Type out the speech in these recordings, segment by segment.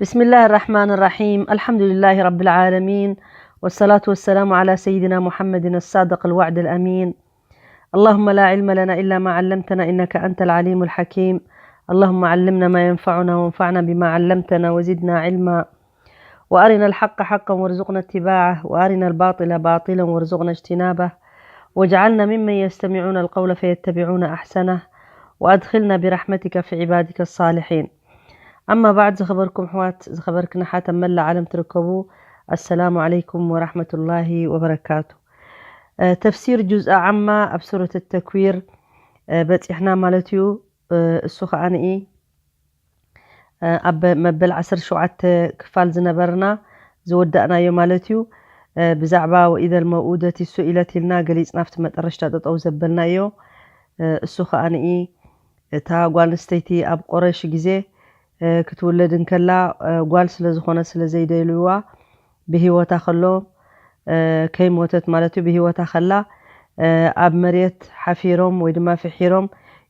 بسم الله الرحمن الرحيم. الحمد لله رب العالمين. والصلاة والسلام على سيدنا محمد الصادق الوعد الأمين. اللهم لا علم لنا إلا ما علمتنا إنك أنت العليم الحكيم. اللهم علمنا ما ينفعنا وانفعنا بما علمتنا وزدنا علما. وأرنا الحق حقا وارزقنا اتباعه وأرنا الباطل باطلا وارزقنا اجتنابه. واجعلنا ممن يستمعون القول فيتبعون أحسنه. وأدخلنا برحمتك في عبادك الصالحين. أما بعد، ዝኸበርኩም ኣሕዋት፣ ዝኸበርክን ኣሓት ኣብ መላእ ዓለም ትርከቡ፣ ኣሰላሙ ዓለይኩም ወራሕመቱላሂ ወበረካቱ። ተፍሲር ጁዝኣ ዓማ ኣብ ሱረት ተክዊር በፂሕና ማለት እዩ። እሱ ከዓ ንኢ ኣብ መበል ዓሰርተ ሸውዓተ ክፋል ዝነበርና ዝወዳእናዮ ማለት እዩ። ብዛዕባ ወኢደል መውኡደቲ ሱኢለት ኢልና ገሊፅና ኣብቲ መጠረሽታ ጠጠው ዘበልናዮ። እሱ ከዓ ንኢ እታ ጓል ኣንስተይቲ ኣብ ቆረሽ ግዜ ክትውለድ እንከላ ጓል ስለ ዝኾነ ስለ ዘይደልዋ ብህይወታ ከሎ ከይሞተት ማለት እዩ ብህይወታ ከላ ኣብ መሬት ሓፊሮም ወይ ድማ ፍሒሮም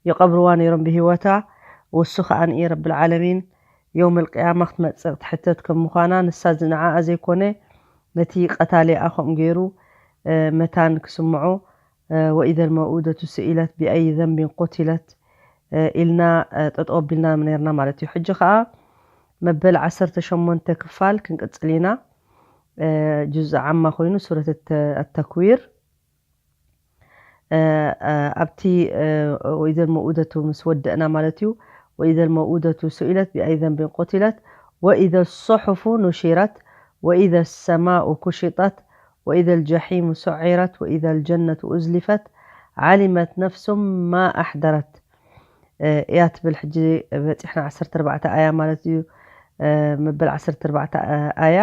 ይቐብርዋ ነይሮም ብህይወታ። ወሱ ከዓ ንኢ ረብል ዓለሚን የውም ልቅያማ ክትመፅእ ክትሕተት ከም ምዃና ንሳ ዝንዓኣ ዘይኮነ ነቲ ቀታሊኣ ከምኡ ገይሩ መታን ክስምዖ ወኢደል መውኡደቱ ስኢለት ብኣይ ዘንቢን ቁትለት ኢልና ጠጠው ኣቢልና ነርና ማለት እዩ። ሕጂ ከዓ መበል ዓሰርተ ሸሞንተ ክፋል ክንቅፅል ኢና። ጁዝ ዓማ ኮይኑ ሱረት ኣተክዊር ኣብቲ ወኢደል መውኡደቱ ምስ ወደእና ማለት እዩ። ወኢደል መውኡደቱ ስኢለት ብኣይ ዘንቢን ቁትለት ወኢደ ሱሑፉ ኑሽረት ወኢደ ሰማኡ ኩሽጠት ወኢደ ልጀሒሙ ሱዒረት ወኢደ ልጀነቱ ኡዝሊፈት ዓሊመት ነፍሱም ማ ኣሕደረት እያ ትብል። ሕጂ በፂሕና ዓሰርተ ኣርባዕተ ኣያ ማለት እዩ። መበል ዓሰርተ ኣርባዕተ ኣያ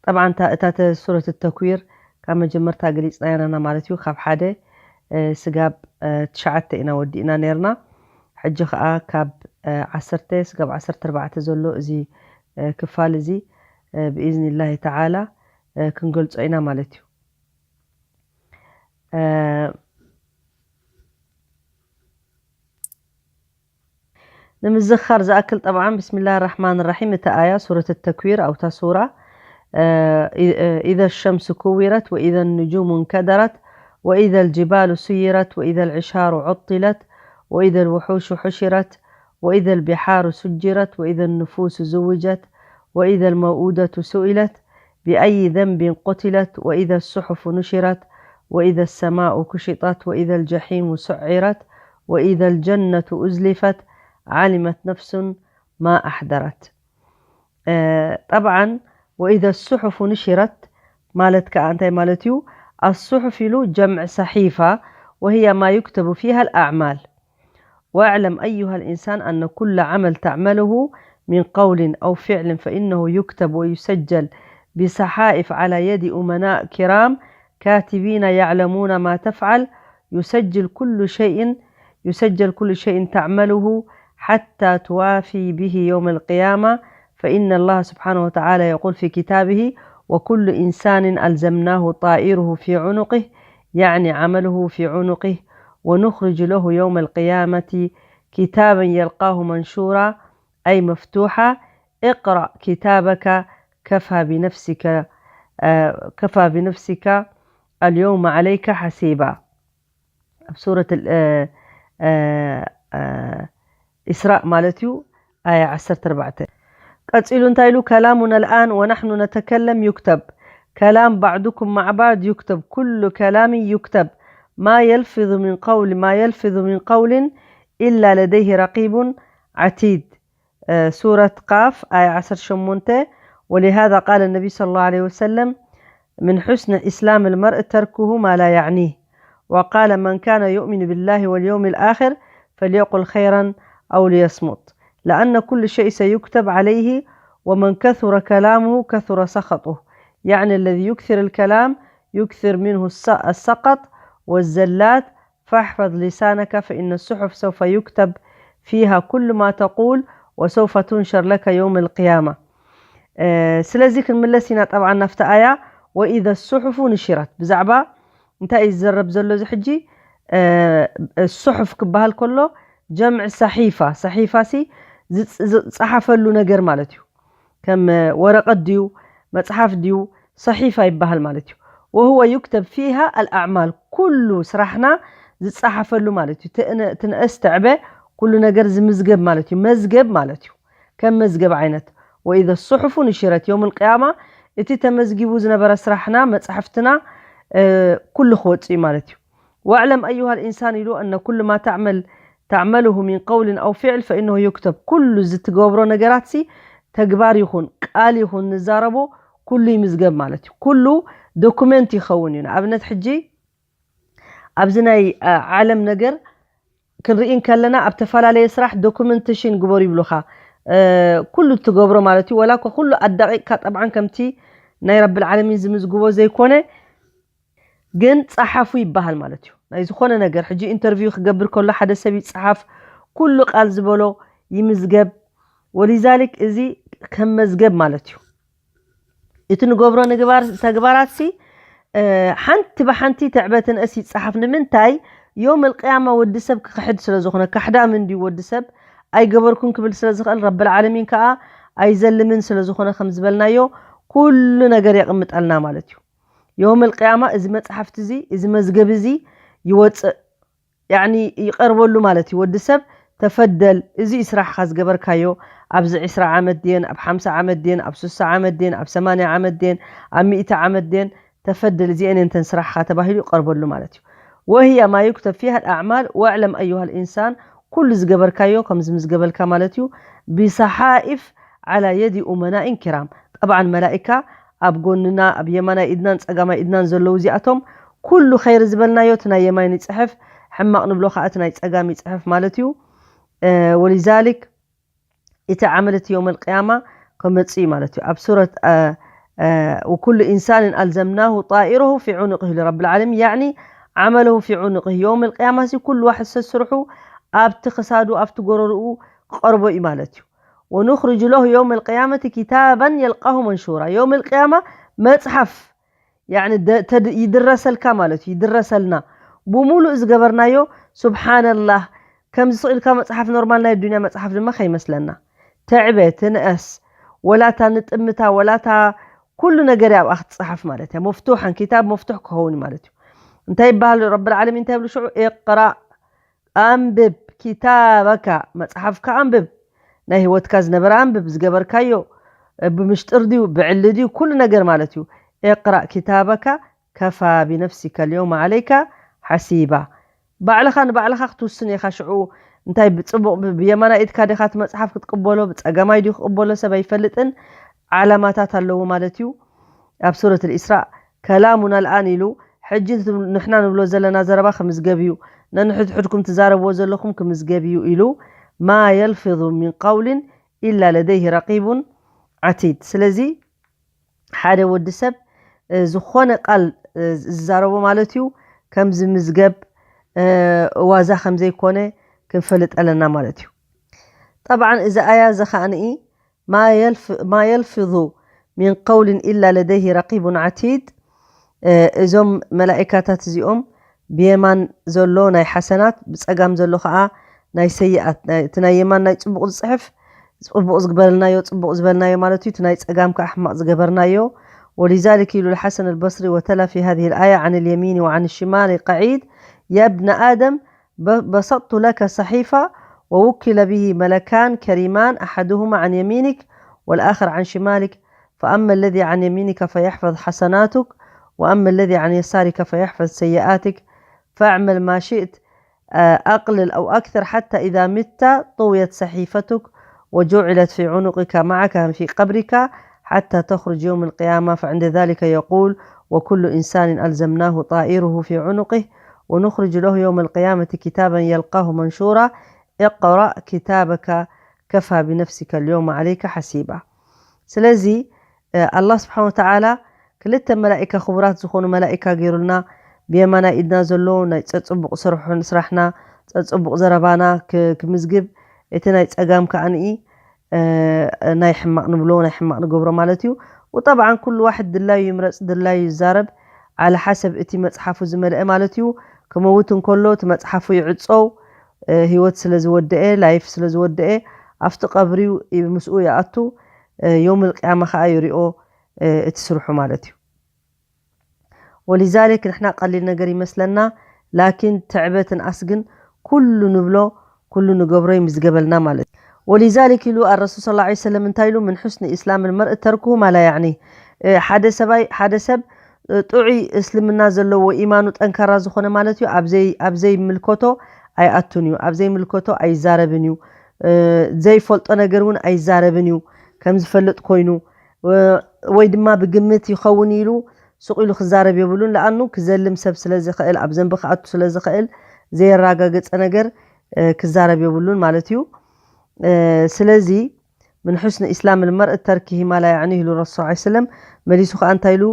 ጠብዓ እታ ሱረት ተክዊር ካብ መጀመርታ ገሊፅና ያናና ማለት እዩ። ካብ ሓደ ስጋብ ትሽዓተ ኢና ወዲእና ነርና። ሕጂ ከዓ ካብ ዓሰርተ ስጋብ ዓሰርተ ኣርባዕተ ዘሎ እዚ ክፋል እዚ ብኢዝኒላሂ ተዓላ ክንገልጾ ኢና ማለት እዩ። ንምዝኻር ዝኣክል ጠብዓን ብስሚላህ ራሕማን ራሒም እታ ኣያ ሱረት ተክዊር ኣውታ ሱራ ኢዘ ሸምሱ ኩዊረት ወኢዘ ንጁሙ እንከደረት ወኢዘ ልጅባሉ ስይረት ወኢዘ ልዕሻሩ ዑጢለት ወኢዘ ልውሑሹ ሑሽረት ወኢዘ ልቢሓሩ ሱጅረት ወኢዘ ንፉሱ ዝውጀት ወኢዘ ልመውኡደቱ ሱኢለት ብኣይ ዘንቢን ቁትለት ወኢዘ ሱሑፉ ኑሽረት ወኢዘ ሰማኡ ኩሽጠት ወኢዘ ልጀሒሙ ሱዒረት ወኢዘ ልጀነቱ ኡዝሊፈት ዓሊመት ነፍሱን ማ ኣሕደረት። ጠብዓን ወኢዘ ሱሑፉ ኑሽረት ማለት ከዓ እንታይ ማለት እዩ? ኣሱሑፍ ኢሉ ጀምዕ ሰሒፋ ወህያ ማ ዩክተቡ ፊሃ ልኣዕማል واعلم أيها الإنسان أن كل عمل تعمله من قول أو فعل فإنه يكتب ويسجل بصحائف على يد أمناء كرام كاتبين يعلمون ما تفعل يسجل كل شيء يسجل كل شيء تعمله حتى توافي به يوم القيامة فإن الله سبحانه وتعالى يقول في كتابه وكل إنسان ألزمناه طائره في عنقه يعني عمله في عنقه ونخرج له يوم القيامة كتابا يلقاه منشورا أي مفتوحا اقرأ كتابك كفى بنفسك كفى بنفسك اليوم عليك حسيبا. سورة الإسراء مالتيو آية عشرة أربعة. قتلوا انتايلو كلامنا الآن ونحن نتكلم يكتب كلام بعضكم مع بعض يكتب كل كلام يكتب ما يلفظ من قول ما يلفظ من قول إلا لديه رقيب عتيد. سورة قاف آية عشر شمونتة. ولهذا قال النبي صلى الله عليه وسلم من حسن إسلام المرء تركه ما لا يعنيه. وقال من كان يؤمن بالله واليوم الآخر فليقل خيرا أو ليصمت لأن كل شيء سيكتب عليه ومن كثر كلامه كثر سخطه يعني الذي يكثر الكلام يكثر منه السقط والزلات فاحفظ لسانك فإن الصحف سوف يكتب فيها كل ما تقول وسوف تنشر لك يوم القيامة. ስለዚ ክንምለስ ኢና ጠብዓ ናብቲ ኣያ وإذا الصحف نشرت ብዛዕባ እንታይ እዩ ዝዘረብ ዘሎ እዚ ሕጂ ሱሑፍ ክበሃል ከሎ ጀምዕ ሰሒፋ ሰሒፋ ሲ ዝፀሓፈሉ ነገር ማለት እዩ። ከም ወረቐት ድዩ መጽሓፍ ድዩ ሰሒፋ ይበሃል ማለት እዩ። وهو يكتب فيها الأعمال ኩሉ ስራሕና ዝጸሓፈሉ ማለት እዩ። ትንእስ ትዕበ ኩሉ ነገር ዝምዝገብ ማለት እዩ። መዝገብ ማለት እዩ። ከም መዝገብ ዓይነት وإذا الصحف نشرت يوم القيامة እቲ ተመዝጊቡ ዝነበረ ስራሕና መጻሕፍትና ኩሉ ክወጽእ እዩ ማለት እዩ። واعلم أيها الإنسان ኢሉ أن كل ما تعمل تعمله من قول أو فعل فإنه يكتب ኩሉ ዝትገብሮ ነገራት ሲ ተግባር ይኹን ቃል ይኹን ንዛረቦ ኩሉ ይምዝገብ ማለት እዩ። ኩሉ ዶኩመንት ይኸውን እዩ። ንኣብነት ሕጂ ኣብዚ ናይ ዓለም ነገር ክንርኢ እንከለና ኣብ ተፈላለየ ስራሕ ዶኩመንቴሽን ግበሩ ይብሉኻ። ኩሉ ትገብሮ ማለት እዩ። ወላ እኳ ኩሉ ኣዳቂቅካ ጠብዓን ከምቲ ናይ ረብል ዓለሚን ዝምዝግቦ ዘይኮነ ግን ጸሓፉ ይበሃል ማለት እዩ። ናይ ዝኾነ ነገር ሕጂ ኢንተርቪው ክገብር ከሎ ሓደ ሰብ ይጸሓፍ፣ ኩሉ ቃል ዝበሎ ይምዝገብ። ወሊዛሊክ እዚ ከም መዝገብ ማለት እዩ። እቲ ንገብሮ ንግባር ተግባራት ሲ ሓንቲ ብሓንቲ ትዕበትን እስ ይጸሓፍ። ንምንታይ? ዮም ልቅያማ ወዲ ሰብ ክኽሕድ ስለ ዝኾነ ካሕዳም እንዲ ወዲ ሰብ ኣይገበርኩን ክብል ስለ ዝኽእል ረብል ዓለሚን ከዓ ኣይዘልምን ስለ ዝኾነ ከም ዝበልናዮ ኩሉ ነገር የቕምጠልና ማለት እዩ። ዮም ልቅያማ እዚ መጽሓፍቲ እዚ እዚ መዝገብ እዚ ይወፅእ ያኒ ይቐርበሉ ማለት እዩ። ወዲ ሰብ ተፈደል እዚ እዩ ስራሕካ ዝገበርካዮ ኣብዚ ዕስራ ዓመት ድየን ኣብ ሓምሳ ዓመት ድየን ኣብ ስሳ ዓመት ድየን ኣብ ሰማንያ ዓመት ድየን ኣብ ሚእቲ ዓመት ድየን ተፈደል እዚአን እንተን ስራሕካ ተባሂሉ ይቐርበሉ ማለት እዩ። وهي ما يكتب فيها الأعمال واعلم أيها الإنسان ኩሉ ዝገበርካዮ ከም ዝምዝገበልካ ማለት እዩ። ብሰሓኢፍ على يد أمناء كرام ጠብዓን መላኢካ ኣብ ጎንና ኣብ የማናይ ኢድናን ጸጋማይ ኢድናን ዘለዉ እዚኣቶም ኩሉ ኸይር ዝበልናዮ እቲ ናይ የማይን ይጽሕፍ ሕማቕ ንብሎ ከዓ እቲ ናይ ጸጋም ይጽሕፍ ማለት እዩ። ወሊዛሊክ እቲ ዓመል እቲ ዮም ልቅያማ ከመጽእ እዩ ማለት እዩ። ኣብ ሱረት وكل إنسان ألزمناه طائره في عنقه لرب العالمين يعني عمله في عنقه ዮም ልቅያማ ሲ ኩሉ ዋሕድ ሰስርሑ ኣብቲ ክሳዱ ኣብቲ ጎረርኡ ክቐርቦ እዩ ማለት እዩ። ونخرج له يوم القيامة كتابا يلقاه منشورا ዮም ልቅያማ መጽሓፍ ይድረሰልካ ማለት እዩ። ይድረሰልና ብሙሉእ ዝገበርናዮ። ስብሓንላህ ከምዚ ስቕ ኢልካ መፅሓፍ ኖርማል ናይ ዱንያ መፅሓፍ ድማ ከይመስለና። ትዕበ ትንእስ ወላታ ንጥምታ ወላታ ኩሉ ነገር ኣብኣ ክትፅሓፍ ማለት እያ። መፍቱሓን ኪታብ መፍቱሕ ክኸውን ማለት እዩ። እንታይ ይበሃል ረብል ዓለሚን እንታይ ብሉ ሽዑ እቅራእ ኣንብብ ኪታበካ መፅሓፍካ ኣንብብ ናይ ህይወትካ ዝነበረ ኣንብብ ዝገበርካዮ ብምሽጥር ድዩ ብዕሊ ድዩ ኩሉ ነገር ማለት እዩ። እቅራእ ኪታበካ ከፋ ብነፍሲካ ልዮም ዓለይካ ሓሲባ ባዕልኻ ንባዕልኻ ክትውስን ኢኻ ሽዑ እንታይ ብፅቡቕ ብየማና ኢድካ ዲኻ እቲ መፅሓፍ ክትቅበሎ ብፀገማይ ድዩ ክቅበሎ ሰብ ኣይፈልጥን ዓላማታት ኣለዎ ማለት እዩ ኣብ ሱረት ልእስራእ ከላሙና ልኣን ኢሉ ሕጂ ንሕና ንብሎ ዘለና ዘረባ ክምዝገብ እዩ ነንሕድሕድኩም ትዛረብዎ ዘለኹም ክምዝገብ እዩ ኢሉ ማ የልፍظ ምን ቀውልን ኢላ ለደይህ ረቂቡን ዓቲድ ስለዚ ሓደ ወዲ ሰብ ዝኾነ ቃል ዝዛረቦ ማለት እዩ ከም ዝምዝገብ ዋዛ ከም ዘይኮነ ክንፈልጥ ኣለና ማለት እዩ ጠብዓን እዚ ኣያ እዚ ከዓንኢ ማ የልፍظ ምን ቀውልን ኢላ ለደይህ ረቂቡን ዓቲድ እዞም መላኢካታት እዚኦም ብየማን ዘሎ ናይ ሓሰናት ብፀጋም ዘሎ ከዓ ናይ ሰይኣት እቲ ናይ የማን ናይ ፅቡቕ ዝፅሕፍ ፅቡቕ ዝግበረልናዮ ፅቡቕ ዝበልናዮ ማለት እዩ እቲ ናይ ፀጋም ከዓ ሕማቕ ዝገበርናዮ ولذلك يقول الحسن البصري وتلا في هذه الآية عن اليمين وعن الشمال قعيد يا ابن آدم بسطت لك صحيفة ووكل به ملكان كريمان أحدهما عن يمينك والآخر عن شمالك فأما الذي عن يمينك فيحفظ حسناتك وأما الذي عن يسارك فيحفظ سيئاتك فاعمل ما شئت أقلل أو أكثر حتى إذا مت طويت صحيفتك وجعلت في عنقك معك في قبرك حتى تخرج يوم القيامة فعند ذلك يقول وكل إنسان ألزمناه طائره في عنقه ونخرج له يوم القيامة كتابا يلقاه منشورا اقرأ كتابك كفى بنفسك اليوم عليك حسيبا ስለዚ ኣላህ ስብሓን ወተዓላ ክልተ መላኢካ ክቡራት ዝኾኑ መላኢካ ገይሩልና ብየማናይ ኢድና ዘሎ ናይ ፀፅቡቕ ስርሑ ንስራሕና ፀፅቡቕ ዘረባና ክምዝግብ እቲ ናይ ፀጋም ከዓንኢ ናይ ሕማቕ ንብሎ ናይ ሕማቕ ንገብሮ ማለት እዩ وطبعا ኩሉ ዋሕድ ድላዩ ይምረፅ ድላዩ ይዛረብ على حسب እቲ መፅሓፉ ዝመልአ ማለት እዩ ክመውት እንከሎ እቲ መፅሓፉ ይዕፀው ህይወት ስለ ዝወደአ ላይፍ ስለ ዝወደአ ኣብቲ ቀብሪዩ ምስኡ ይኣቱ ዮም ልቅያማ ከዓ ይሪኦ እቲ ስርሑ ማለት እዩ። ወሊዛሊክ ንሕና ቀሊል ነገር ይመስለና፣ ላኪን ትዕበትን ኣስግን ኩሉ ንብሎ ኩሉ ንገብሮ ይምዝገበልና ማለት እዩ። ወሊዛሊክ ኢሉ ኣረሱል ስ ሰለም እንታይ ኢሉ? ምን ሑስኒ ኢስላም ልመርእ ተርኩሁ ማላ ያዕኒ። ሓደ ሰብኣይ ሓደ ሰብ ጥዑይ እስልምና ዘለዎ ኢማኑ ጠንካራ ዝኾነ ማለት እዩ። ኣብዘይ ኣብዘይ ምልከቶ ኣይኣቱን እዩ፣ ኣብዘይ ምልከቶ ኣይዛረብን እዩ። ዘይፈልጦ ነገር እውን ኣይዛረብን እዩ፣ ከም ዝፈልጥ ኮይኑ ወይ ድማ ብግምት ይኸውን ኢሉ ስቕ ኢሉ ክዛረብ የብሉን። ለኣኑ ክዘልም ሰብ ስለ ዝኽእል፣ ኣብ ዘንቢ ክኣቱ ስለ ዝኽእል፣ ዘየረጋገጸ ነገር ክዛረብ የብሉን ማለት እዩ። ስለዚ ምን ሑስኒ ኢስላም ልመርእ ተርኪሂ ማላ ያዕኒ ኢሉ ረሱል ስ ሰለም። መሊሱ ከዓ እንታይ ኢሉ?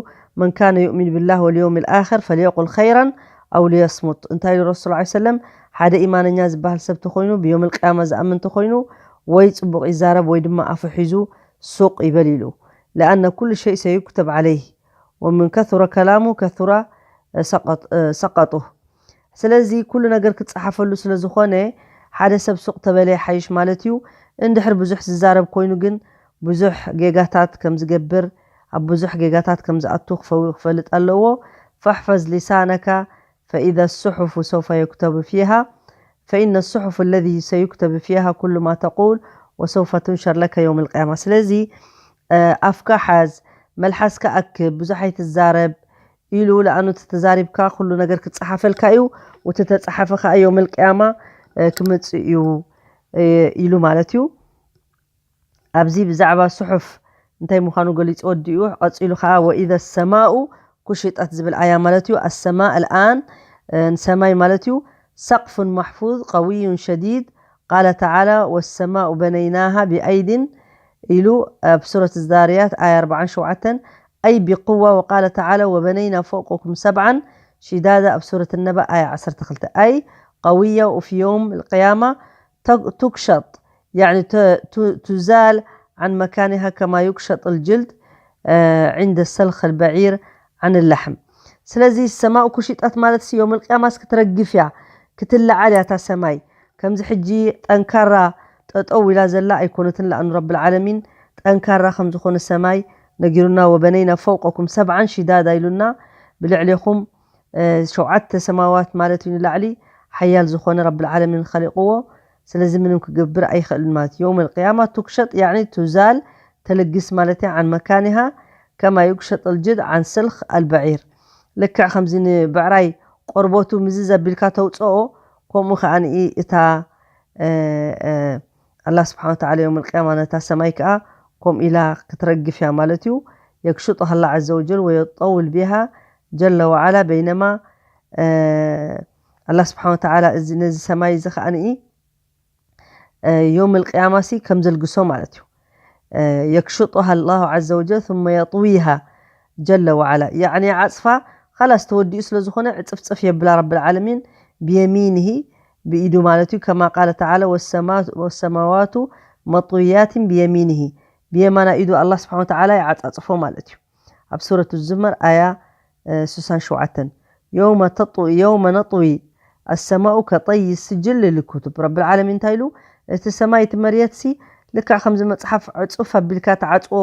መን ካነ ዩእሚን ብላህ ወልየውም ልኣኽር ፈልየቁል ኸይራን ኣው ልየስሙት። እንታይ ኢሉ ረሱል ስ ሰለም? ሓደ ኢማነኛ ዝበሃል ሰብ ተኾይኑ ብዮም ልቅያማ ዝኣምን ተኾይኑ ወይ ፅቡቕ ይዛረብ ወይ ድማ ኣፉ ሒዙ ሱቕ ይበል ኢሉ። ለኣነ ኩሉ ሸይ ሰዩክተብ ዓለይህ ወምን ከثረ ከላሙ ከثረ ሰቀጡ። ስለዚ ኩሉ ነገር ክፀሓፈሉ ስለ ዝኾነ ሓደ ሰብ ሱቕ ተበለ ይሓይሽ ማለት እዩ። እንድሕር ብዙሕ ዝዛረብ ኮይኑ ግን ብዙሕ ጌጋታት ከም ዝገብር፣ ኣብ ብዙሕ ጌጋታት ከም ዝኣቱ ክፈልጥ ኣለዎ። ፈሕፈዝ ሊሳነካ ፈኢዛ ሱሑፉ ሰውፈ ዩክተቡ ፊሃ ፈኢነ ሱሑፍ ለዚ ሰዩክተቡ ፊሃ ኩሉ ማ ተቁል ወሰውፈ ትንሸር ለከ የውም ልቅያማ። ስለዚ ኣፍካ ሓዝ፣ መልሓስካ ኣክብ፣ ብዙሕ ኣይትዛረብ ኢሉ። ለኣኑ እቲ ተዛሪብካ ኩሉ ነገር ክፀሓፈልካ እዩ። እቲ ተፀሓፈ ከዓ ዮም ልቅያማ ክመፅእ እዩ ኢሉ ማለት እዩ። ኣብዚ ብዛዕባ ስሑፍ እንታይ ምዃኑ ገሊፁ ወዲኡ። ቀፂሉ ከዓ ወኢዘ ሰማኡ ኩሽጠት ዝብል ኣያ ማለት እዩ። ኣሰማ ኣልኣን ንሰማይ ማለት እዩ። ሰቅፉን ማሕፉዝ ቀውዩን ሸዲድ ቃለ ተዓላ ወሰማኡ በነይናሃ ብኣይድን ኢሉ ኣብ ሱረት ዛርያት ኣያ ኣርባዓን ሸውዓተን ኣይ ብቅዋ ወቃለ ተዓላ ወበነይና ፈውቀኩም ሰብዓን ሽዳዳ ኣብ ሱረት ነበ ኣያ ዓሰርተ ክልተ ኣይ ቀውያ ወፊ ዮም ልቅያማ ቱክሸጥ ያዕኒ ቱዛል ዓን መካኒሃ ከማ ዩክሸጥ ልጅልድ ዕንደ ሰልኽ ልበዒር ዓን ላሕም። ስለዚ ሰማኡ ኩሽጠት ማለት ዮም ልቅያማስ ክትረግፍ እያ፣ ክትለዓል እያ እታ ሰማይ። ከምዚ ሕጂ ጠንካራ ጠጠው ኢላ ዘላ ኣይኮነትን። ለኣኑ ረብል ዓለሚን ጠንካራ ከም ዝኾነ ሰማይ ነጊሩና። ወበነይና ፈውቀኩም ሰብዓን ሽዳዳ ኢሉና። ብልዕሌኹም ሸውዓተ ሰማዋት ማለት እዩ ንላዕሊ ሓያል ዝኾነ ረብል ዓለሚን ኸሊቕዎ። ስለዚ ምንም ክገብር ኣይኽእልን ማለት እዩ። የውም ልቅያማ ቱክሸጥ ያዕኒ ቱዛል ተልግስ ማለት እያ። ዓን መካኒሃ ከማ ዩክሸጥ ልጅድ ዓን ስልኽ ኣልበዒር። ልክዕ ከምዚ ንብዕራይ ቆርበቱ ምዝዝ ኣቢልካ ተውፅኦ፣ ከምኡ ከዓ ንኢ እታ ኣላ ስብሓን ወተዓላ የውም ልቅያማ ነታ ሰማይ ከዓ ከምኡ ኢላ ክትረግፍ እያ ማለት እዩ። የክሽጡ ሃላ ዓዘ ወጀል ወየጠውል ቢሃ ጀለ ወዓላ። በይነማ ኣላ ስብሓን ወተዓላ እዚ ነዚ ሰማይ እዚ ከዓ ንኢ ዮም ልቅያማ ሲ ከም ዘልግሶ ማለት እዩ። የክሽጡሃ ላሁ ዓዘ ወጀል ثم የጥዊሃ ጀለ ወዓላ። ያዕኒ ዓፅፋ ኻላስ ተወዲኡ ስለ ዝኾነ ዕፅፍፅፍ የብላ ረብል ዓለሚን ብየሚንሂ ብኢዱ ማለት እዩ። ከማ ቃለ ተዓላ ወሰማዋቱ መጥውያትን ብየሚንሂ ብየማና ኢዱ ኣላ ስብሓን ወተዓላ ይዓፃፅፎ ማለት እዩ። ኣብ ሱረት ዝመር ኣያ ስሳን ሸውዓተን የውመ ነጥዊ ኣሰማኡ ከጠይ ስጅል ልኩቱብ። ረብል ዓለሚን እንታይ ኢሉ? እቲ ሰማይ እቲ መርየት ሲ ልክዕ ከምዚ መፅሓፍ ዕፁፍ ኣቢልካ ተዓፅዎ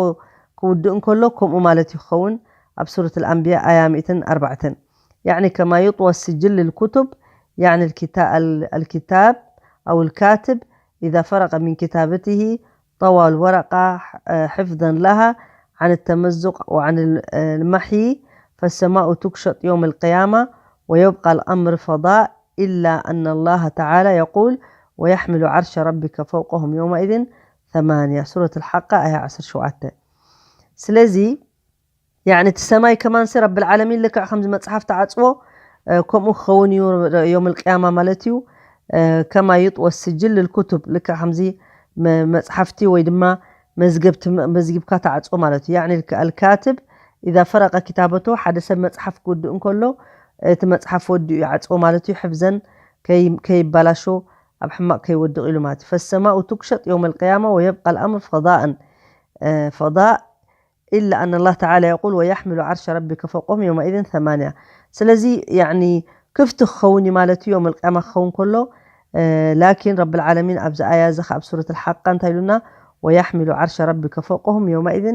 ክውድእ እንከሎ ከምኡ ማለት እዩ ክኸውን። ኣብ ሱረት ኣልኣንብያ ኣያ ሚእትን ኣርባዕተን ያዕኒ ከማ ዩጥወ ስጅል ልኩቱብ ያዕኒ ኣልኪታብ ኣው ልካትብ ኢዛ ፈረቀ ሚን ኪታበትሂ طوى الورقة حفظا لها عن التمزق وعن المحي فالسماء تكشط يوم القيامة ويبقى الأمر فضاء إلا أن الله تعالى يقول ويحمل عرش ربك فوقهم يومئذ ثمانية سورة الحاقة آية عشر شوعته. ስለዚ ያዕኒ እቲ ሰማይ ከማንሲ ረብል ዓለሚን ልክዕ ከምዚ መፅሓፍ ተዓፅዎ ከምኡ ክኸውን እዩ ዮም ልቅያማ ማለት እዩ። ከማ ዩጥወ ስጅል ልኩቱብ ልክዕ ከምዚ መፅሓፍቲ ወይ ድማ መዝገብቲ መዝጊብካ ተዓፅዎ ማለት እዩ። ያዕኒ ኣልካትብ ኢዛ ፈረቀ ኪታበቶ ሓደ ሰብ መፅሓፍ ክውድእ እንከሎ እቲ መፅሓፍ ወዲኡ ይዓፅዎ ማለት እዩ። ሕፍዘን ከይባላሾ ኣብ ሕማቅ ከይወድቕ ኢሉ ማለት እዩ። ፈሰማኡ ቱክሸጥ ዮም ልቅያማ ወየብቃ ልኣምር ፈዳእን ፈዳእ إلا أن الله تعالى يقول ويحمل عرش ربك فوقهم يومئذ ثمانية ስለዚ ያዕኒ ክፍቲ ክኸውን እዩ ማለት እዩ። ዮም ልቅያማ ክኸውን ከሎ ላኪን ረብል ዓለሚን ኣብዚ ኣያ እዚ ኣብ ሱረት ልሓቃ እንታይ ኢሉና? ويحمل عرش ربك فوقهم يومئذ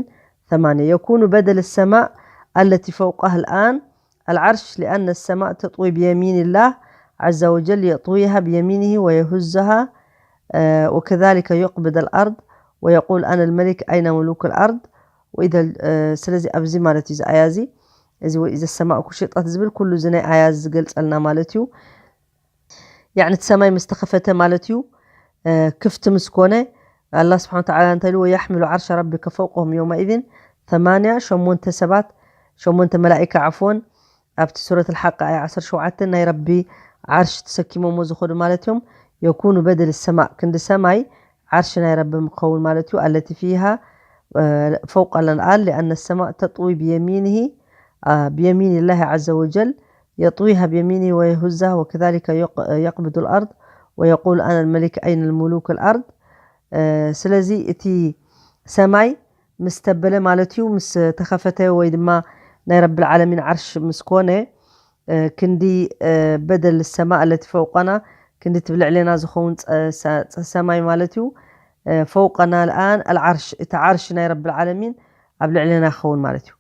ثمانية. يكون بدل السماء التي فوقها الآن العرش، لأن السماء تطوي بيمين الله عز وجل، يطويها بيمينه ويهزها، آه، وكذلك يقبض الأرض ويقول: أنا الملك، أين ملوك الأرض؟ وإذا ال-، آه، ስለዚ ኣብዚ ማለት እዩ እዚ ኣያ እዚ፣ እዚ وإذا السماء كشطت ዝብል ኩሉ እዚ ናይ ኣያ እዚ ዝገልጸልና ማለት እዩ። ያዕኒ እቲ ሰማይ ምስ ተኸፈተ ማለት እዩ፣ ክፍቲ ምስ ኮነ፣ ኣላ ስብሓን ተዓላ እንታይ ኢሉ? "ወያሕምሉ ዓርሸ ረቢከ ፈውቀሁም የውመኢዝን ተማንያ" ሸሞንተ ሰባት፣ ሸሞንተ መላኢካ ዓፍወን፣ ኣብቲ ሱረት ኣልሓቅ ኣያ ዓሰርተ ሸውዓተ ናይ ረቢ ዓርሽ ተሰኪሞሞ ዝኸዱ ማለት እዮም። የኩኑ በደል ሰማእ ክንዲ ሰማይ ዓርሽ ናይ ረቢ ምኸውን ማለት እዩ። ኣለቲ ፊሃ ፈውቀ ለልኣል ሊኣነ ሰማእ ተጥዊ ብየሚንሂ ብየሚን ላሂ ዓዘ ወጀል የጥዊሃ ብየሚኒ ወየሁዛህ ወከዛሊከ የቅብዱ ልኣርድ ወየቁል ኣነ ልመሊክ ኣይነ ልሙሉክ ልኣርድ። ስለዚ እቲ ሰማይ ምስ ተበለ ማለት እዩ፣ ምስ ተኸፈተ ወይ ድማ ናይ ረብል ዓለሚን ዓርሽ ምስ ኮነ ክንዲ በደል ሰማ ኣለቲ ፈውቀና ክንዲ ትብልዕለና ዝኸውን ሰማይ ማለት እዩ። ፈውቀና ልኣን ኣልዓርሽ፣ እቲ ዓርሽ ናይ ረብል ዓለሚን ኣብ ልዕለና ክኸውን ማለት እዩ።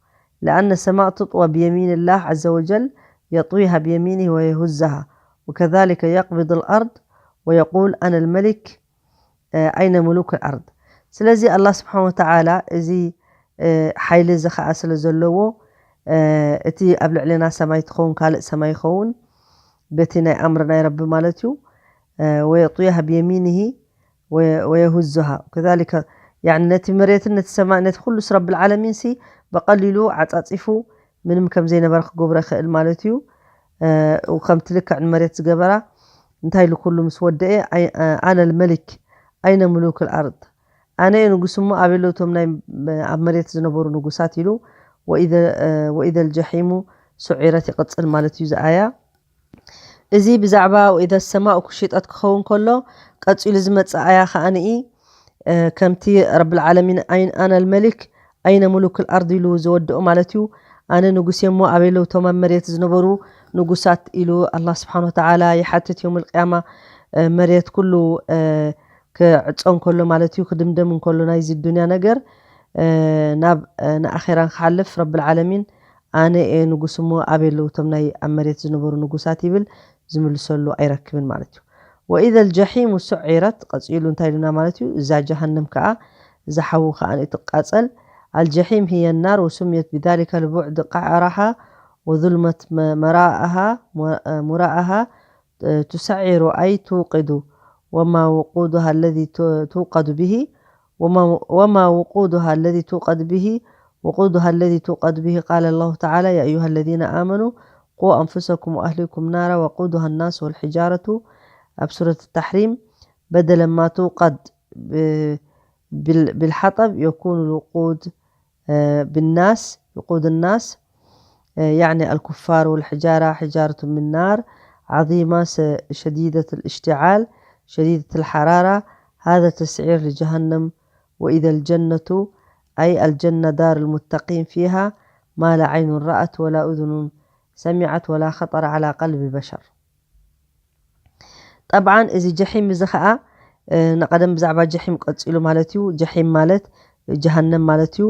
لأن السماء تطوى بيمين الله عز وجل يطويها بيمينه ويهزها وكذلك يقبض الأرض ويقول أنا الملك أين ملوك الأرض. ስለዚ ኣላ ስብሓን ወተዓላ እዚ ሓይሊ እዚ ኸዓ ስለ ዘለዎ እቲ ኣብ ልዕልና ሰማይ ትኸውን ካልእ ሰማይ ይኸውን በቲ ናይ ኣምር ናይ ረቢ ማለት እዩ። ويطويها بيمينه ويهزها كذلك يعني ነቲ መሬትን ነቲ ሰማይ ነቲ ኩሉ ረብል ዓለሚን ሲ ብቐሊሉ ዓጻጺፉ ምንም ከም ዘይነበረ ክገብሮ ይኽእል ማለት እዩ። ከምቲ ልክዕ ንመሬት ዝገበራ እንታይ ኢሉ ኩሉ ምስ ወደአ ኣነ ልመሊክ ኣይነ ምሉክ ልኣርድ ኣነ እየ ንጉስ እሞ ኣበይ ኣለዉ እቶም ናይ ኣብ መሬት ዝነበሩ ንጉሳት ኢሉ ወኢደ ልጀሒሙ ሱዒረት ይቕጽል ማለት እዩ ዝኣያ። እዚ ብዛዕባ ወኢደ ሰማኡ ኩሽጠት ክኸውን ከሎ ቀጺሉ ዝመጽእ ኣያ ከኣ ንኢ ከምቲ ረብል ዓለሚን ኣነ ልመሊክ ኣይነ ሙሉክ ልኣርድ ኢሉ ዝወድኦ ማለት እዩ። ኣነ ንጉስ እየ እሞ ኣበይ ኣለዉ እቶም ኣብ መሬት ዝነበሩ ንጉሳት ኢሉ ኣላ ስብሓን ወተዓላ ይሓትት ዮም ልቅያማ መሬት ኩሉ ክዕጾ እንከሎ ማለት እዩ ክድምደም እንከሎ ናይዚ ዱንያ ነገር ናብ ንኣኼራን ክሓልፍ ረብል ዓለሚን ኣነ እየ ንጉስ እሞ ኣበይ ኣለዉ እቶም ናይ ኣብ መሬት ዝነበሩ ንጉሳት ይብል ዝምልሰሉ ኣይረክብን ማለት እዩ። وإذا الجحيم سعرت ቀጺሉ እንታይ ኢሉና ማለት እዩ እዛ ጀሃነም ከዓ እዛ ሓዊ ከዓ ትቃጸል። الجحيم هي النار وسميت بذلك لبعد قعرها وظلمة مراءها مراءها تسعر أي توقد وما وقودها الذي توقد به وما وقودها الذي توقد به وقودها الذي توقد به قال الله تعالى يا أيها الذين آمنوا قوا أنفسكم وأهليكم نارا وقودها الناس والحجارة ኣብ ሱረት ተሕሪም بدلا ما توقد بالحطب يكون الوقود بالناس يقود الناس يعني الكفار والحجارة حجارة من نار عظيمة شديدة الاشتعال شديدة الحرارة هذا تسعير لجهنم وإذا الجنة أي الجنة دار المتقين فيها ما لا عين رأت ولا أذن سمعت ولا خطر على قلب بشر. ጠብዓን እዚ ጀሒም እዚ ኸዓ ንቐደም ብዛዕባ ጀሒም ቀፂሉ ማለት እዩ። ጀሒም ማለት ጀሃነም ማለት እዩ።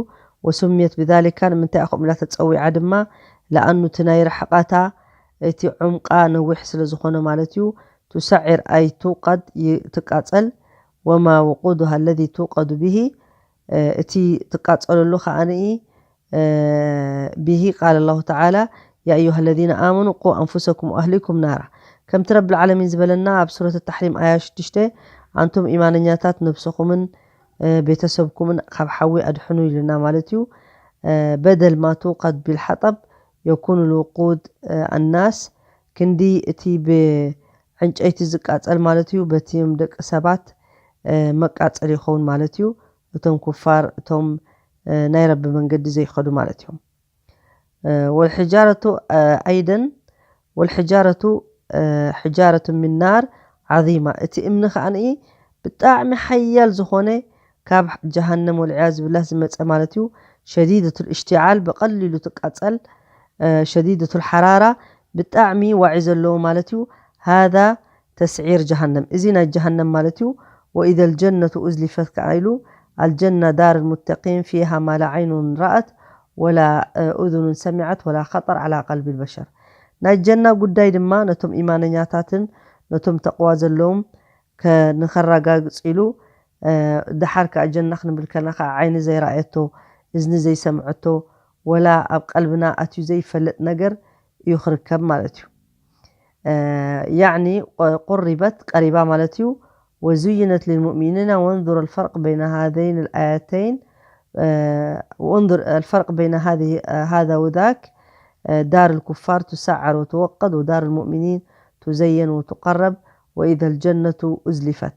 ወሱምየት ብዛሊካ ንምንታይ ከምኡ ኢላ ተፀዊዓ ድማ ለኣኑ እቲ ናይ ርሕቐታ እቲ ዑምቃ ነዊሕ ስለ ዝኾነ ማለት እዩ። ቱሰዒር ኣይ ቱቀድ ትቃፀል ወማ ውቁዱሃ ለዚ ቱቀዱ ብሂ እቲ ትቃፀለሉ ከዓንኢ ብሂ ቃል ኣላሁ ተዓላ ያ ኣዩሃ ለዚነ ኣመኑ ቁ ኣንፉሰኩም ወኣህሊኩም ናራ ከምቲ ረብል ዓለሚን ዝበለና ኣብ ሱረት ተሕሪም ኣያ ሽዱሽተ ኣንቱም ኢማነኛታት ነብስኹምን ቤተሰብኩምን ካብ ሓዊ ኣድሕኑ ኢሉና ማለት እዩ። በደል ማ ቱቀድ ቢልሓጠብ የኩኑ ልውቁድ ኣናስ ክንዲ እቲ ብዕንጨይቲ ዝቃፀል ማለት እዩ በቲም ደቂ ሰባት መቃፀል ይኸውን ማለት እዩ። እቶም ኩፋር እቶም ናይ ረቢ መንገዲ ዘይኸዱ ማለት እዮም። ወልሕጃረቱ ኣይደን ወልሕጃረቱ ሕጃረቱ ሚን ናር ዓዚማ እቲ እምኒ ከዓንኢ ብጣዕሚ ሓያል ዝኾነ ካብ ጀሃነም ወልዕያዝ ብላ ዝመፀ ማለት እዩ። ሸዲደቱ ልእሽትዓል ብቐሊሉ ትቃፀል ሸዲደቱ ልሓራራ ብጣዕሚ ዋዒ ዘለዎ ማለት እዩ። ሃዛ ተስዒር ጀሃነም እዚ ናይ ጀሃነም ማለት እዩ። ወኢዘ ልጀነቱ ኡዝሊፈት ከዓ ኢሉ الجنة دار المتقين فيها ما لا عين رأت ولا أذن سمعت ولا خطر على قلب البشر. ናይ ጀና ጉዳይ ድማ ነቶም ኢማነኛታትን ነቶም ተቕዋ ዘለዎም ከ-፣ ንኸረጋግጽ ኢሉ፣ እ፣ ደሓር ከኣ ጀና ክንብል ከለና ከኣ ዓይኒ ዘይረኣየቶ፣ እዝኒ ዘይሰምዐቶ፣ ወላ ኣብ ቀልብና ኣትዩ ዘይፈልጥ ነገር እዩ ክርከብ ማለት እዩ። እ፣ ያዕኒ፣ ቁ-፣ ቁሪበት፣ ቀሪባ ማለት እዩ። وزينت للمؤمنين وانظر الفرق بين هذين الآيتين، እ፣ وانظر الفرق بين هذه، እ፣ هذا وذاك، እ፣ دار الكفار تسعر وتوقد ودار المؤمنين تزين وتقرب وإذا الجنة أزلفت.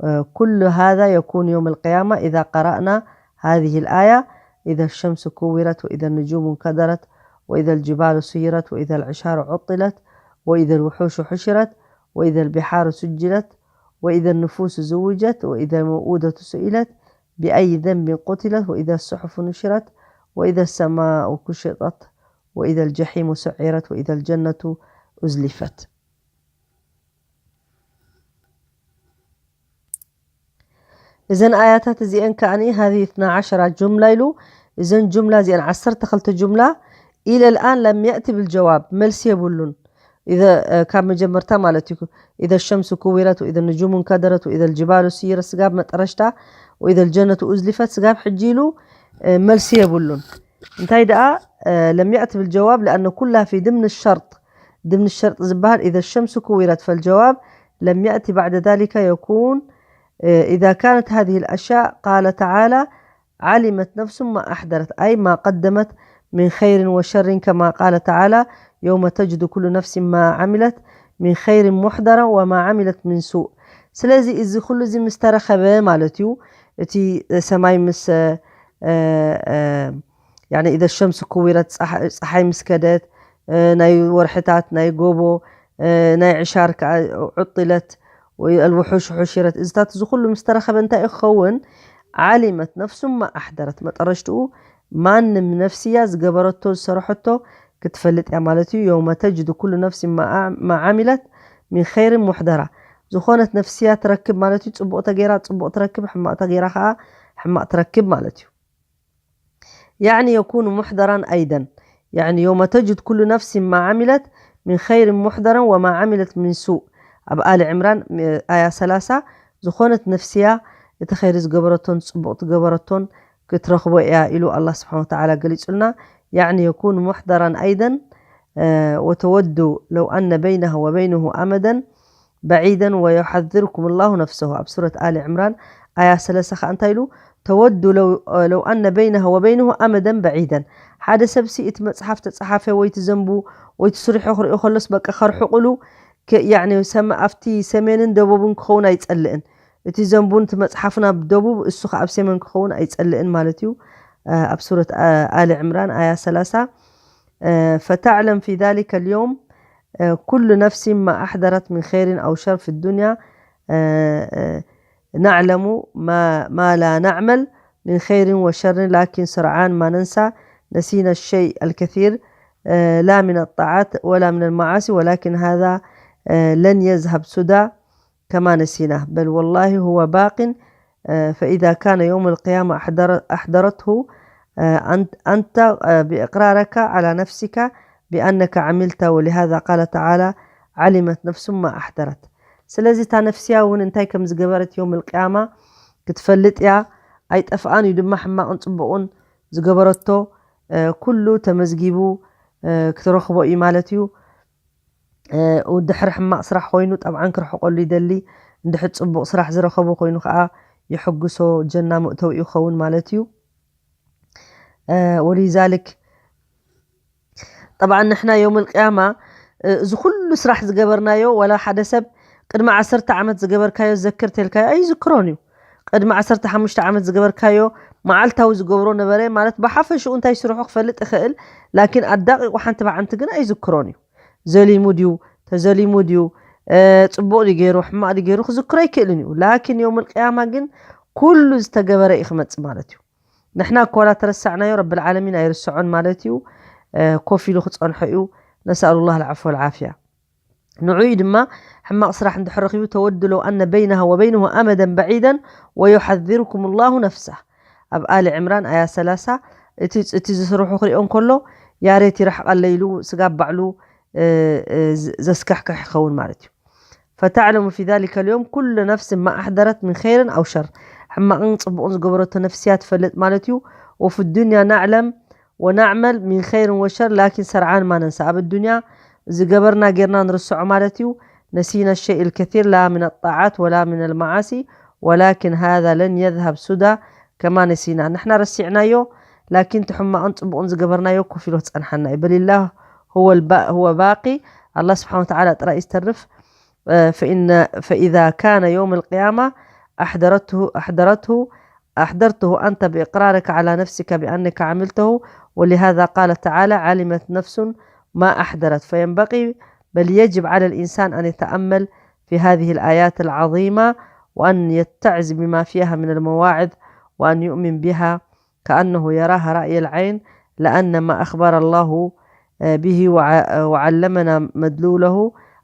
آه، كل هذا يكون يوم القيامة إذا قرأنا هذه الآية: إذا الشمس كورت، وإذا النجوم انكدرت، وإذا الجبال سيرت، وإذا العشار عطلت، وإذا الوحوش حشرت، وإذا البحار سجرت، وإذا النفوس زوجت، وإذا الموءودة سئلت بأي ذنب قتلت، وإذا الصحف نشرت، وإذا السماء كشطت، وإذا الجحيم سعرت، وإذا الجنة أزلفت. እዘን ኣያታት እዚአን ከኣኒ هذه اثنا عشر جملة ኢሉ፣ እዘን ጁምላ እዚአን ዓሰርተ ክልተ ጁምላ إلى الآن لم يأت بالجواب፣ መልሲ የብሉን። إذا፣ እ፣ ካብ መጀመርታ ማለት እዩ። إذا الشمس كورت وإذا النجوم انكدرت وإذا الجبال سيرت ስጋብ መጠረሽታ وإذا الجنة أزلفت ስጋብ ሕጂ ኢሉ፣ እ፣ መልሲ የብሉን። እንታይ ደኣ፣ እ፣ لم يأت بالجواب لأن كلها في ضمن الشرط ضمن الشرط ዝበሃል إذا الشمس كورت فالجواب لم يأت بعد ذلك يكون، إذا كانت هذه الأشياء قال تعالى علمت نفس ما أحضرت أي ما قدمت من خير وشر كما قال تعالى يوم تجد كل نفس ما عملت من خير محضرا وما عملت من سوء. ስለዚ እዚ ኩሉ እዚ ምስ ተረኸበ ማለት እዩ እቲ ሰማይ ምስ እ፣ እ፣ ያኒ إذا الشمس كورت ፀሓ-፣ ፀሓይ ምስ ከደት፣ እ፣ ናይ ወርሕታት፣ ናይ ጎቦ፣ እ፣ ናይ ዕሻር ከዓ عطلت ወይ الوحوش حشرت እዚታት እዚ ኩሉ ምስ ተረኸበ እንታይ እዩ ክኸውን؟ علمت نفس ما أحضرت መጠረሽትኡ ማንም ነፍስያ ዝገበረቶ ዝሰረሐቶ ክትፈልጥ እያ ማለት እዩ። يوم تجد كل نفس ما ع-، ما عملت من خير محضرا ዝኾነት ነፍስያ ትረክብ ማለት እዩ። ፅቡቕ ተገይራ ፅቡቕ ትረክብ፣ ሕማቕ ተገይራ ከዓ ሕማቕ ትረክብ ማለት እዩ። يعني يكون محضرا أيضا يعني يوم تجد كل نفس ما عملت من خير محضرا وما عملت من سوء ኣብ آل عمران آية ثلاثة ዝኾነት ነፍስያ እቲ ኸይሪ ዝገበረቶን ፅቡቕ ዝገበረቶን ክትረኽቦ እያ ኢሉ الله سبحانه وتعالى ገሊፁልና يعني يكون محضرا أيضا آه، وتود لو أن بينها وبينه أمدا بعيدا ويحذركم الله نفسه ኣብ ሱረት آل عمران آية ሰለሳ ከዓ እንታይ ኢሉ تود لو، لو أن بينها وبينه أمدا بعيدا ሓደ ሰብሲ እቲ መፅሓፍ ተፀሓፈ ወይ እቲ ዘንቡ ወይ እቲ ስሪሑ ክሪኦ ከሎስ በቃ ከርሕቁሉ ክ-፣ يعني ሰማ-፣ ኣብቲ ሰሜንን ደቡብን ክኸውን ኣይፀልእን እቲ ዘንቡን እቲ መፅሓፍን ኣብ ደቡብ እሱ ከዓ ኣብ ሰሜን ክኸውን ኣይፀልእን ማለት እዩ ኣብ ሱረት آل عمران آية ሰላሳ فتعلم في ذلك اليوم كل نفس ما أحضرت من خير أو شر في الدنيا نعلم ما، ما لا نعمل من خير وشر لكن سرعان ما ننسى نسينا الشيء الكثير لا من الطاعات ولا من المعاصي ولكن هذا لن يذهب سدى كما نسيناه بل والله هو باق فإذا كان يوم القيامة أحضرته أنت بإقرارك على نفسك بأنك عملت ولهذا قال تعالى علمت نفس ما أحضرت ስለዚ እታ ነፍስያ እውን እንታይ ከም ዝገበረት يوم القيامة ክትፈልጥ እያ ኣይጠፍኣን እዩ ድማ ሕማቕን ፅቡቕን ዝገበረቶ ኩሉ ተመዝጊቡ ክትረኽቦ እዩ ማለት እዩ ድሕሪ ሕማቕ ስራሕ ኮይኑ ጠብዓን ክርሕቀሉ ይደሊ እንድሕር ፅቡቕ ስራሕ ዝረኸቦ ኮይኑ ከዓ ይሕግሶ ጀና መእተው ይኸውን ማለት እዩ ولذلك طبعا ንሕና يوم القيامة እዚ ኩሉ ስራሕ ዝገበርናዮ ወላ ሓደ ሰብ ቅድሚ ዓሰርተ ዓመት ዝገበርካዮ ዘክር ተልካዮ ኣይዝክሮን እዩ ቅድሚ ዓሰርተ ሓሙሽተ ዓመት ዝገበርካዮ መዓልታዊ ዝገብሮ ነበረ ማለት ብሓፈሽኡ እንታይ ስርሑ ክፈልጥ ይኽእል ላኪን ኣዳቂቁ ሓንቲ ብዓንቲ ግን ኣይዝክሮን እዩ ዘሊሙ ድዩ ተዘሊሙ ድዩ ፅቡቕ ድዩ ገይሩ ሕማቕ ድዩ ገይሩ ክዝክሮ ኣይክእልን እዩ ላኪን يوم القيامة ግን ኩሉ ዝተገበረ እዩ ክመፅእ ማለት እዩ ንሕና እኮ ዋላ ተረሳዕናዮ ረብል ዓለሚን ኣይርስዖን ማለት እዩ ኮፍ ኢሉ ክፀንሖ እዩ نسأل الله العفو والعافية ንዑይ ድማ ሕማቕ ስራሕ እንድሕር ረኺቡ ተወዱ ለው ኣነ በይነሃ ወበይንሁ ኣመደን በዒደን ወዩሓዚርኩም ላሁ ነፍሳ ኣብ ኣሊ ዕምራን ኣያ ሰላሳ እቲ እቲ ዝስርሑ ክሪኦ እንከሎ ያሬት ይርሕቐለይ ኢሉ ስጋብ ባዕሉ ዘስካሕክሕ ይኸውን ማለት እዩ። فتعلم في ذلك اليوم كل نفس ما أحضرت من خير أو شر ሕማቕን ጽቡቕን ዝገበረቶ ነፍስያ ትፈልጥ ማለት እዩ። وفي الدنيا نعلم ونعمل من خير وشر لكن سرعان ما ننسى ኣብ الدنيا ዝገበርና ጌርና ንርስዖ ማለት እዩ። نسينا الشيء الكثير لا من الطاعات ولا من المعاصي ولكن هذا لن يذهب سدى كما نسينا ንሕና ረሲዕናዮ ላኪን እቲ ሕማቕን ጽቡቕን ዝገበርናዮ ኮፍ ኢሎ ክጸንሓና እዩ። بل الله هو البا هو باقي الله سبحانه وتعالى ጥራይ ዝተርፍ فإن فإذا كان يوم القيامة أحضرته أحضرته أحضرته أنت بإقرارك على نفسك بأنك عملته ولهذا قال تعالى علمت نفس ما أحضرت فينبغي بل يجب على الإنسان أن يتأمل في هذه الآيات العظيمة وأن يتعظ بما فيها من المواعظ وأن يؤمن بها كأنه يراها رأي العين لأن ما أخبر الله به وعلمنا مدلوله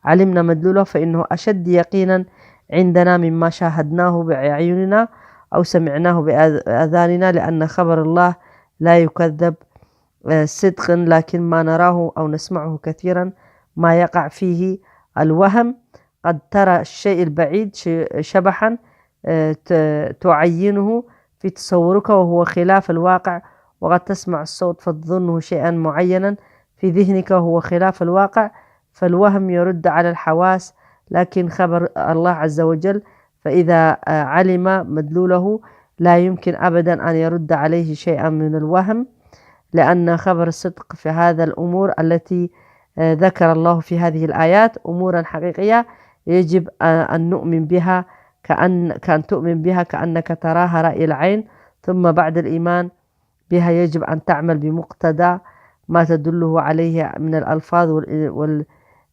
علمنا مدلوله فإنه أشد يقينا عندنا مما شاهدناه بأعيننا أو سمعناه بأذاننا لأن خبر الله لا يكذب صدقا لكن ما نراه أو نسمعه كثيرا ما يقع فيه الوهم قد ترى الشيء البعيد شبحا تعينه في تصورك وهو خلاف الواقع وقد تسمع الصوت فتظنه شيئا معينا في ذهنك وهو خلاف الواقع فالوهم يرد على الحواس لكن خبر الله عز وجل فإذا علم مدلوله لا يمكن أبدا أن يرد عليه شيئا من الوهم لأن خبر الصدق في هذا الأمور التي ذكر الله في هذه الآيات أمورا حقيقية يجب أن نؤمن بها كأن كأن تؤمن بها كأنك تراها رأي العين ثم بعد الإيمان بها يجب أن تعمل بمقتضى ما تدله عليه من الألفاظ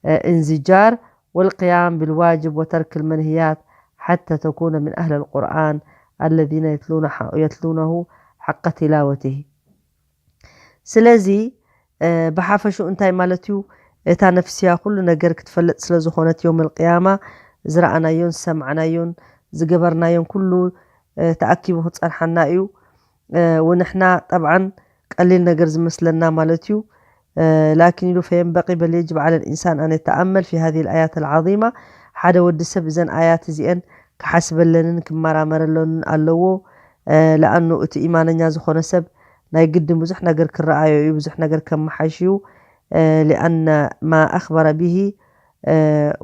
والانزجار والقيام بالواجب وترك المنهيات حتى تكون من أهل القرآن الذين يتلون يتلونه حق تلاوته ስለዚ ብሓፈሽኡ እንታይ ማለት እዩ? እታ ነፍስያ ኩሉ ነገር ክትፈልጥ ስለ ዝኾነት ዮም ልቅያማ ዝረኣናዮን ዝሰማዕናዮን ዝገበርናዮን ኩሉ ተኣኪቡ ክፀንሓና እዩ። ወንሕና ጠብዓን ቀሊል ነገር ዝመስለና ማለት እዩ። ላኪን ኢሉ فينبغي بل يجب على الإنسان أن يتأمل في هذه الآيات العظيمة ሓደ ወዲ ሰብ እዘን ኣያት እዚአን ክሓስበለንን ክመራመረለንን ኣለዎ። ለኣኑ እቲ ኢማነኛ ዝኾነ ሰብ ናይ ግድን ብዙሕ ነገር ክረኣዮ እዩ፣ ብዙሕ ነገር ከመሓይሽ እዩ። لأن ما أخبر به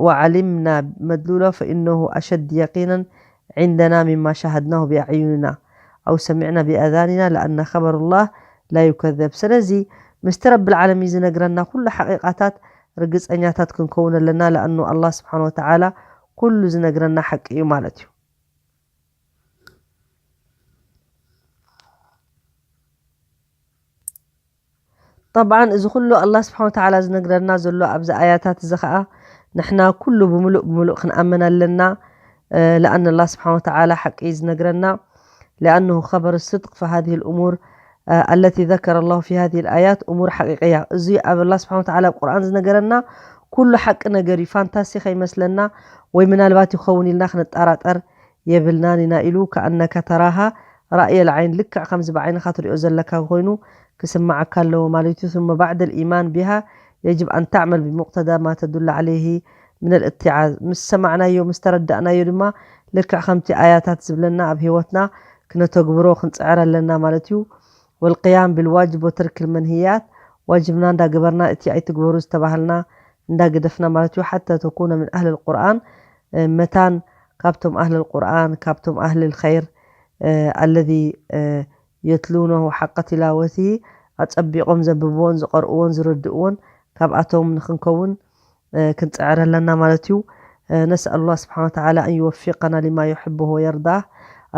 وعلمنا مدلوله فإنه أشد يقينا عندنا مما شاهدناه بأعيننا أو سمعنا بأذاننا لأن خبر الله لا يكذب ስለዚ ምስቲ ረቢ ልዓለሚን ዝነግረና ኩሉ ሓቂቃታት ርግፀኛታት ክንከውን ኣለና ለኣኑ ኣላ ስብሓን ወተዓላ ኩሉ ዝነግረና ሓቂ እዩ ማለት እዩ። ጠብዓን እዚ ኩሉ ኣላ ስብሓን ወተዓላ ዝነግረና ዘሎ ኣብዚ ኣያታት እዚ ከዓ ንሕና ኩሉ ብምሉእ ብምሉእ ክንኣምን ኣለና። ለኣን ኣላ ስብሓን ወተዓላ ሓቂ እዩ ዝነግረና። لأنه خبر الصدق في هذه الأمور التي ذكر الله في هذه الآيات أمور حقيقية እዚ ኣብ ኣላ ስብሓን ወተዓላ ኣብ ቁርኣን ዝነገረና ኩሉ ሓቂ ነገር እዩ። ፋንታሲ ከይመስለና ወይ ምናልባት ይኸውን ኢልና ክንጠራጠር የብልናን ኢና ኢሉ ከኣነካ ተራሃ ራእየ ልዓይን ልክዕ ከምዚ ብዓይንኻ ትሪኦ ዘለካ ኮይኑ ክስምዓካ ኣለዎ ማለት እዩ። ثم بعد الإيمان بها يجب أن تعمل بمقتضى ما تدل عليه من الاتعاظ ምስ ሰማዕናዮ ምስ ተረዳእናዮ ድማ ልክዕ ከምቲ ኣያታት ዝብለና ኣብ ህይወትና ክነተግብሮ ክንፅዕር ኣለና ማለት እዩ። والقيام بالواجب وترك المنهيات ዋጅብና እንዳገበርና እቲ ኣይትግበሩ ዝተባሃልና እንዳገደፍና ማለት እዩ። حتى تكون من أهل القرآن መታን ካብቶም ኣህል ቁርኣን ካብቶም ኣህል ኸይር الذي يتلونه حق تلاوته ኣጸቢቖም ዘንብብዎን ዝቐርእዎን ዝርድእዎን ካብኣቶም ንክንከውን ክንጽዕር ኣለና ማለት እዩ። نسأل الله سبحانه وتعالى أن يوفقنا لما يحبه ويرضاه.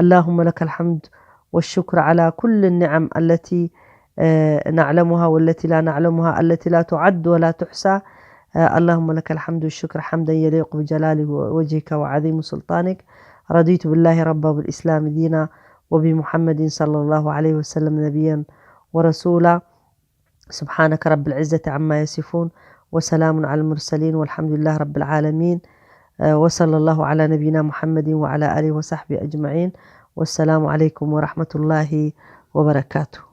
اللهم لك الحمد والشكر على كل النعم التي نعلمها والتي لا نعلمها التي لا تعد ولا تحصى. اللهم لك الحمد والشكر حمدا يليق بجلال وجهك وعظيم سلطانك. رضيت بالله ربا وبالإسلام دينا وبمحمد صلى الله عليه وسلم نبيا ورسولا. سبحانك رب العزة عما يصفون وسلام على المرسلين والحمد لله رب العالمين. وصلى الله على نبينا محمد وعلى آله وصحبه أجمعين. والسلام عليكم ورحمة الله وبركاته.